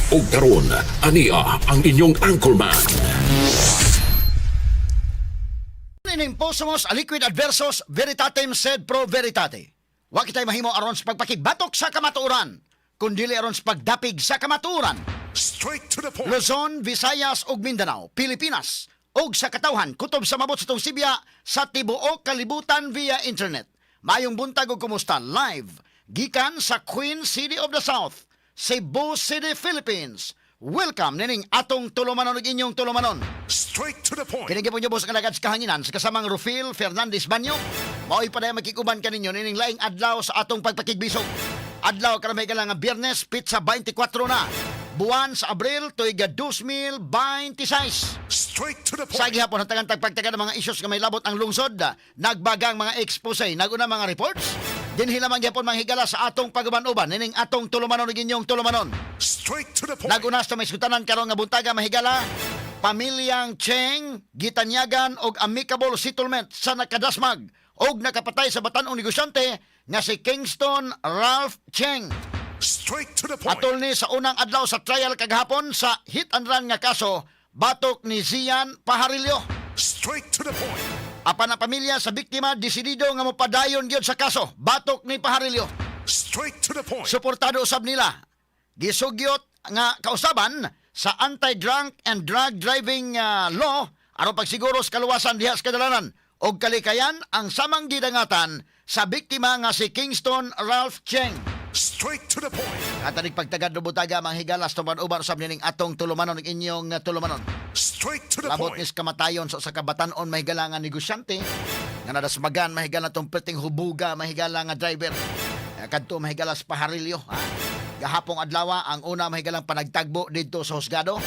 Ug karon, ania ang inyong anchorman. Inimposumos aliquid adversos veritatem sed pro veritate. Wa kitay mahimo aron sa pagpakibatok sa kamatuoran, kundili aron sa pagdapig sa kamatuoran. Straight to the point. Luzon, Visayas ug Mindanao, Pilipinas ug sa katawhan kutob sa mabot sa tong Sibya sa tibuok kalibutan via internet. Mayong buntag ug kumusta live gikan sa Queen City of the South, Cebu City, Philippines. Welcome nining atong tulumanon ug inyong tulumanon. Straight to the point. Kini gyapon boss ang alagad sa kahanginan sa kasamang Rufil Fernandez Banyo. Mao'y paday makikuban kaninyo nining laing adlaw sa atong pagpakigbisog. Adlaw karon may nga Biyernes, petsa 24 na. Buwan sa Abril, tuig 2026. Straight to the Sa point. gihapon, hatagan tagpagtagan ng mga isyos nga may labot ang lungsod, nagbagang mga expose, naguna mga reports, dinhi lamang gihapon manghigala sa atong paguban-uban, nining atong tulumanon ug inyong tulumanon. Straight to the point. Naguna sa may sutanan karon nga buntaga, mahigala, pamilyang Cheng gitanyagan og amicable settlement sa nakadasmag og nakapatay sa batan-ong negosyante nga si Kingston Ralph Cheng. Straight to the point. Atol ni sa unang adlaw sa trial kagahapon sa hit and run nga kaso batok ni Zian Pajarillo. Straight to the point. Apan ang pamilya sa biktima desidido nga mopadayon gyud sa kaso batok ni Pajarillo. Straight to the point. Suportado usab nila. Gisugyot nga kausaban sa anti-drunk and drug driving law aron pagsiguro sa kaluwasan diha sa kadalanan og kalikayan ang samang gidangatan sa biktima nga si Kingston Ralph Cheng. Straight to the point. Katanig pagtagad butaga manghigalas tuman-uban usab nining atong tulumanon ug inyong tulumanon. Straight to the Labot point. nis kamatayon sa usa ka batan-on, mahigala, nga negosyante nga nadasmagan, mahigala, tong perting hubuga, mahigala, nga driver. Kadto, mahigala, sa Pajarillo, ha. Gahapong adlaw ang una, mahigalang panagtagbo didto sa husgado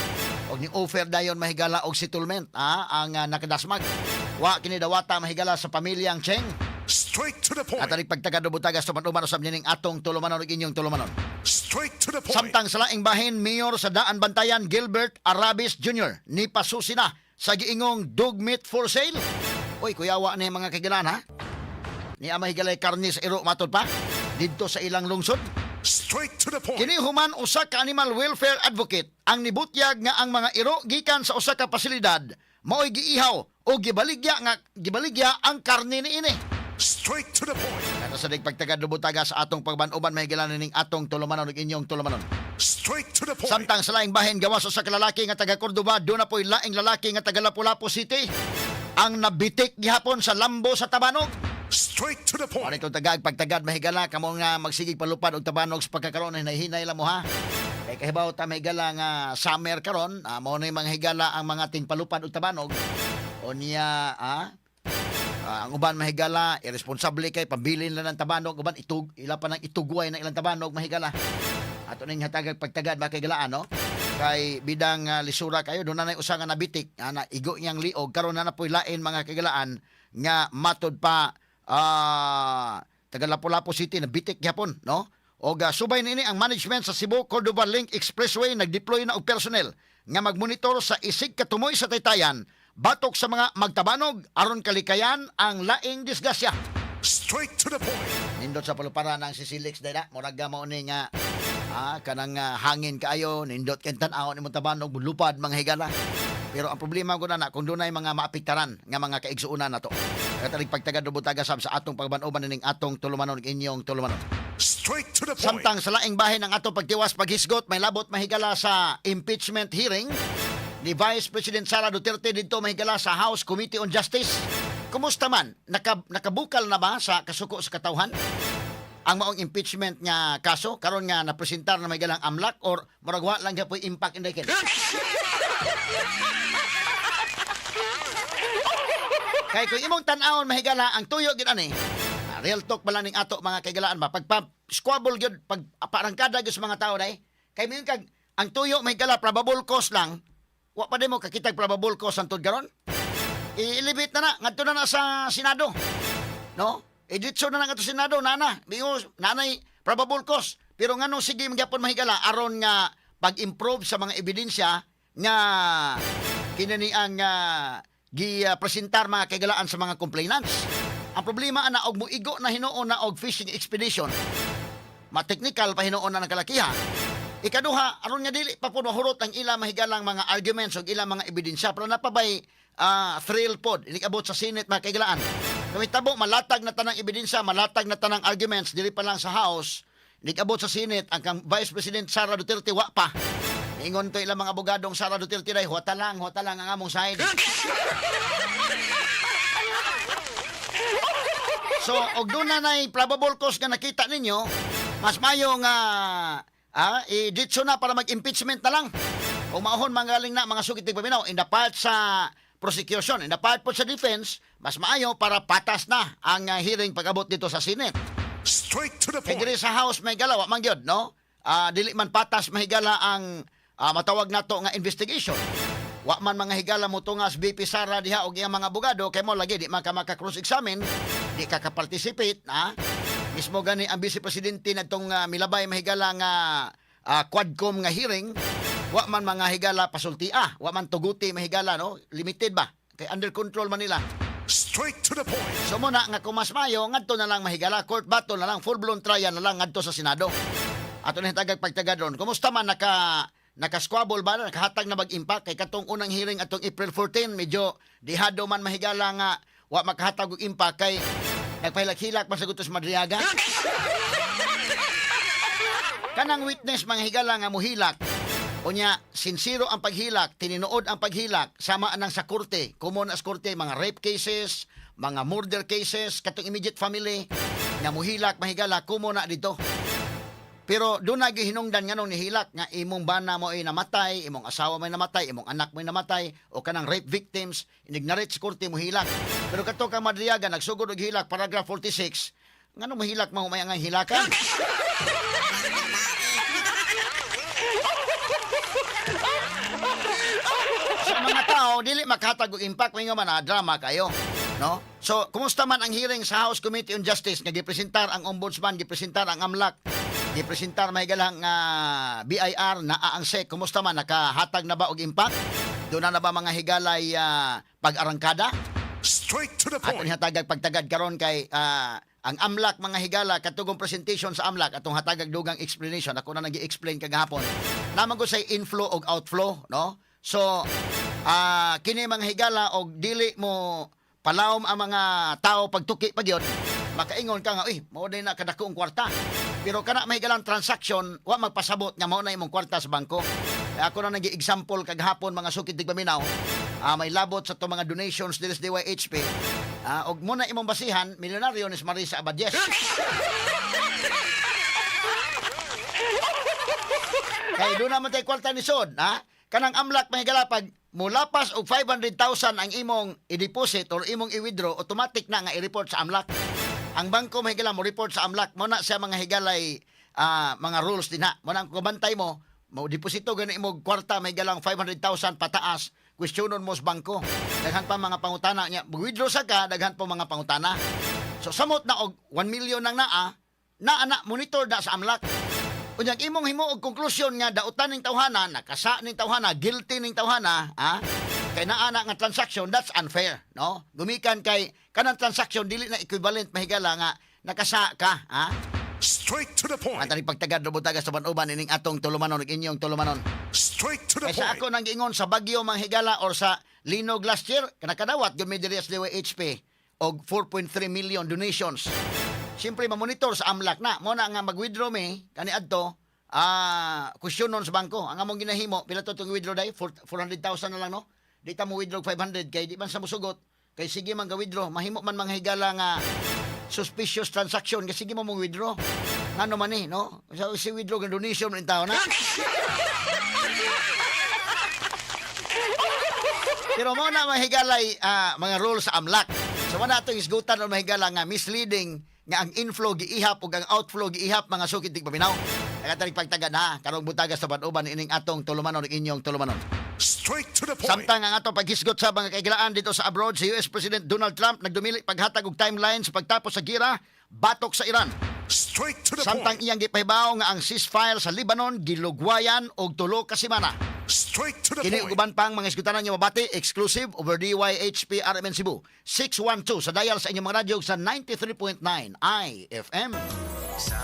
og ni offer dayon, mahigala, og settlement, ha, ang nakadasmag. Wa kini dawata, mahigala, sa pamilyang Cheng. Straight to the point. Katanig pagtagad butaga sa uban usab nining atong tulumanon ug inyong tulumanon. Straight to the point. Samtang sa laing bahin, Mayor sa Daan Bantayan, Gilbert Arabis Jr. ni pasusi na sa giingong dog meat for sale. Uy, kuyawa ni mga kagilan ha. Ni ama higalay karni sa iro matod pa didto sa ilang lungsod. Straight to the point. Kini human usa ka animal welfare advocate ang nibutyag nga ang mga iro gikan sa usa ka pasilidad maoy giihaw o gibaligya ang karne niini. Straight to the point. Kada sa pagtagad butaga sa atong pagban-uban, mahigala ning atong tulumanon ug inyong tulumanon. Straight to the point. Samtang sa laing bahin, gawas sa kalalaki nga taga Cordoba, doon na po'y laing lalaki nga taga Lapu-Lapu City ang nabitik gihapon sa lambo sa tabanog. Straight to the Ano point. itong tagag pagtagad, mahigala, kamo nga magsigig palupad og tabanog sa pagkakaroon, hinay-hinay lang mo ha. Kay kahibaw ta, mahigala, nga summer karon, mao na mga higala ang mga tingpalupad og tabanog. O niya ang uban, mahigala, irresponsable kay pabilin lang ng tabanog, uban itug ila pa nang itugway ng ilang tabanog, mahigala. Ato ning hatagag pagtagad ba kay galaan, no? Kay bidang lisura kayo doon na nay usa nga nabitik, na igo niyang liog karon na napoy lain mga kagalaan nga matod pa taga Lapu-Lapu City nabitik gyapon, no? Og subay niini ang management sa Cebu Cordova Link Expressway nagdeploy na og personnel nga magmonitor sa isig katumoy sa taytayan batok sa mga magtabanog aron kalikayan ang laing disgrasya. Straight to the point. Nindot sa paluparan ang Sisilix dira, murag mao ni nga kanang hangin kaayo, nindot kay tan-aw nimo tabanog lupad mga higala. Pero ang problema ko na kung dunay mga maapektaran nga mga kaigsuonan nato. Katalig pagtagad butaga sab sa atong pagban-uban ning atong tulumanon ug inyong tulumanon. Straight to the point. Samtang sa laing bahin ang atong pagtiwas paghisgot may labot, mahigala, sa impeachment hearing ni Vice President Sara Duterte didto, mahigala, sa House Committee on Justice. Kumusta man? Nakabukal na ba sa kasuko sa katawhan ang maong impeachment nga kaso karon nga napresentar na may galang AMLC or murag wa lang gyapoy impact inday ken? Kay kung imong tan-awon, mahigala, ang tuyo gid ani. Real talk bala ning ato mga kaigalaan ba, pagpa squabble gyud, pag parangkada gyud sa mga tao dai kay moingon kag ang tuyo, mahigala, probable cause lang, wa pa mo kakitag probable cause antod karon. I-elevate na na ngadto na na sa Senado, no? Iditso na na ngadto sa Senado nana bingo nanay probable cause, pero ngano sige magyapon, mahigala, aron nga pag-improve sa mga ebidensya nga kini ang gi-presentar mga kaigalaan sa mga complainants. Ang problema ana og moigo na hinuon na og fishing expedition, ma-technical pa hinuon na ng kalakiha. Ikaduha, aron nga dili pa po mahurot ang ilang mahigalang mga arguments o ilang mga ebidensya, pero napabay thrill pod inikabot sa Senate, mga kaigalaan. Kung itabo malatag na tanang ebidensya, malatag na tanang arguments dili pa lang sa House, inikabot sa Senate ang kang Vice President Sara Duterte wa pa. Ingon to ilang mga abogadong Sara Duterte day, huwata lang ang among side. So, og doon na na'y probable cause nga nakita ninyo, mas mayo nga i-ditso na para mag-impeachment na lang. Kung maohon manggaling na, mga sugit paminaw, in the part sa prosecution, in the part po sa defense, mas maayo para patas na ang hearing pag-abot dito sa Senate. Straight to the Kay point. diri sa House may galaw, man gyud, no? Dili man patas mahigala ang matawag nato nga investigation. Wa man mga higala mo tungas VP Sara diha og iyang mga abogado kay mo lagi di man ka maka cross-examine, di ka ka-participate, ha? Mismo gani ang vice presidente natong milabay mahigala nga quadcom nga hearing, wa man mga higala pasultia, wa man tuguti mahigala, no? Limited ba? Kay under control man nila. Straight to the point. So muna nga kung mas mayo ngadto na lang mahigala, court battle na lang, full blown trial na lang ngadto sa Senado. Ato na hitagag pagtagad ron. Kumusta man, naka squabble ba, nakahatag na bag-impact kay katong unang hearing atong April 14, medyo dihado man mahigala nga wa makahatag og impact kay nagpahilak-hilak man sa gutos Madriaga. Kanang witness, mga higala, nga muhilak. Unya, sinsiro ang paghilak, tinuod ang paghilak, sama nang sa korte, common as korte, mga rape cases, mga murder cases, katong immediate family, nga muhilak, mahigala, common na dito. Pero doon na gihinungdan nga nung nihilak nga imong bana mo ay namatay, imong asawa mo ay namatay, imong anak mo ay namatay, o kanang rape victims, inig-narrate sa korte mo hilak. Pero kato kang Madriaga, nagsugod og hilak, paragraph 46, ngano mohilak mo may ang hilakan? Sa mga tao dili makahatag og impact, may nga man drama kayo, no? So kumusta man ang hearing sa House Committee on Justice nga gipresentar ang ombudsman, gipresentar ang AMLAC, gipresentar may galang nga BIR na ang SEC? Kumusta man, nakahatag na ba og impact? Doon na ba mga higalay pag-arangkada? Straight to the Ato point. ni hatagag pagtagad karon kay ang AMLAC, mga higala, katugong presentation sa AMLAC, atong hatagag dugang explanation. Ako na nag-explain kagahapon. Naman ko say inflow og outflow, no? So kini, mga higala, og dili mo palawom ang mga tao pagtuki pa gyud, makaingon ka nga, "Uy, mao na kadako ang kwarta." Pero kana mahigalang transaction wa magpasabot nga mao na imong kwarta sa bangko. Ako na nag-example kagahapon, mga sukit tigpaminaw, may labot sa to mga donations diri sa DYHP. Og muna imong basihan, milyonaryo ni si Marisa Abadies. Kay doon naman tayo kwarta ni Sod, ha? Kanang AMLAC, mga galapag, mulapas og 500,000 ang imong i-deposit or imong i-withdraw, automatic na nga i-report sa AMLAC. Ang bangko, mga higala, mo report sa AMLAC. Mo na siya, mga higalay, mga rules din na. Mo na ang kabantay mo, mo deposito gani imong kwarta may galang 500,000 pataas, questionon mo sa bangko. Daghan pa mga pangutana niya. Withdraw sa ka, daghan pa mga pangutana. So samot na og 1 million nang naa, naa na monitor na sa AMLAC. Unyag imong himo og konklusyon nga dautan ning tawhana, nakasa ning tawhana, guilty ning tawhana, ha? Kay naa na nga transaction, that's unfair, no? Gumikan kay kanang transaction dili na equivalent, mahigala, nga nakasa ka, ha? Straight to the point. Ang pagtagad robutaga sa uban ining atong tulumanon ug inyong tulumanon. Straight to the Kaysa point. ako nang giingon sa Bagyo, mga higala, or sa Linog last year, kanakadawat gyud mi diri sa DYHP og 4.3 million donations. Siyempre mamonitor sa AMLAC na. Mo na nga mag-withdraw mi kani adto, questionon sa bangko. Ang among ginahimo, pila to tong withdraw day? 400,000 na lang, no? Di ta mo withdraw 500 kay di man sa musugot. Kay sige man ga withdraw, mahimo man, mga higala, nga suspicious transaction kasi sige mo mong withdraw. Ngano man eh, no? So, si withdraw ng donation man tao na. Pero mo na mahigalay mga rules sa AMLAC. So mo na atong isgutan o mahigala nga misleading nga ang inflow giihap ug ang outflow giihap, mga sukit tigpaminaw. Nakatarik pagtaga na karong butaga sa uban ining atong tulumanon ug inyong tulumanon. Straight to the point. Samtang ang atong paghisgot sa mga kaigalaan dito sa abroad, si US President Donald Trump nagdumili paghatag og timeline sa pagtapos sa gira batok sa Iran. Straight to the Samtang point. iyang gipahibaw nga ang ceasefire sa Lebanon gilugwayan og 3 ka semana. Straight to the Kini ug point. uban pang mga isgutanan niyo mabati exclusive over DYHP RMN Cebu 612 sa dial sa inyong mga radyo sa 93.9 IFM. Sa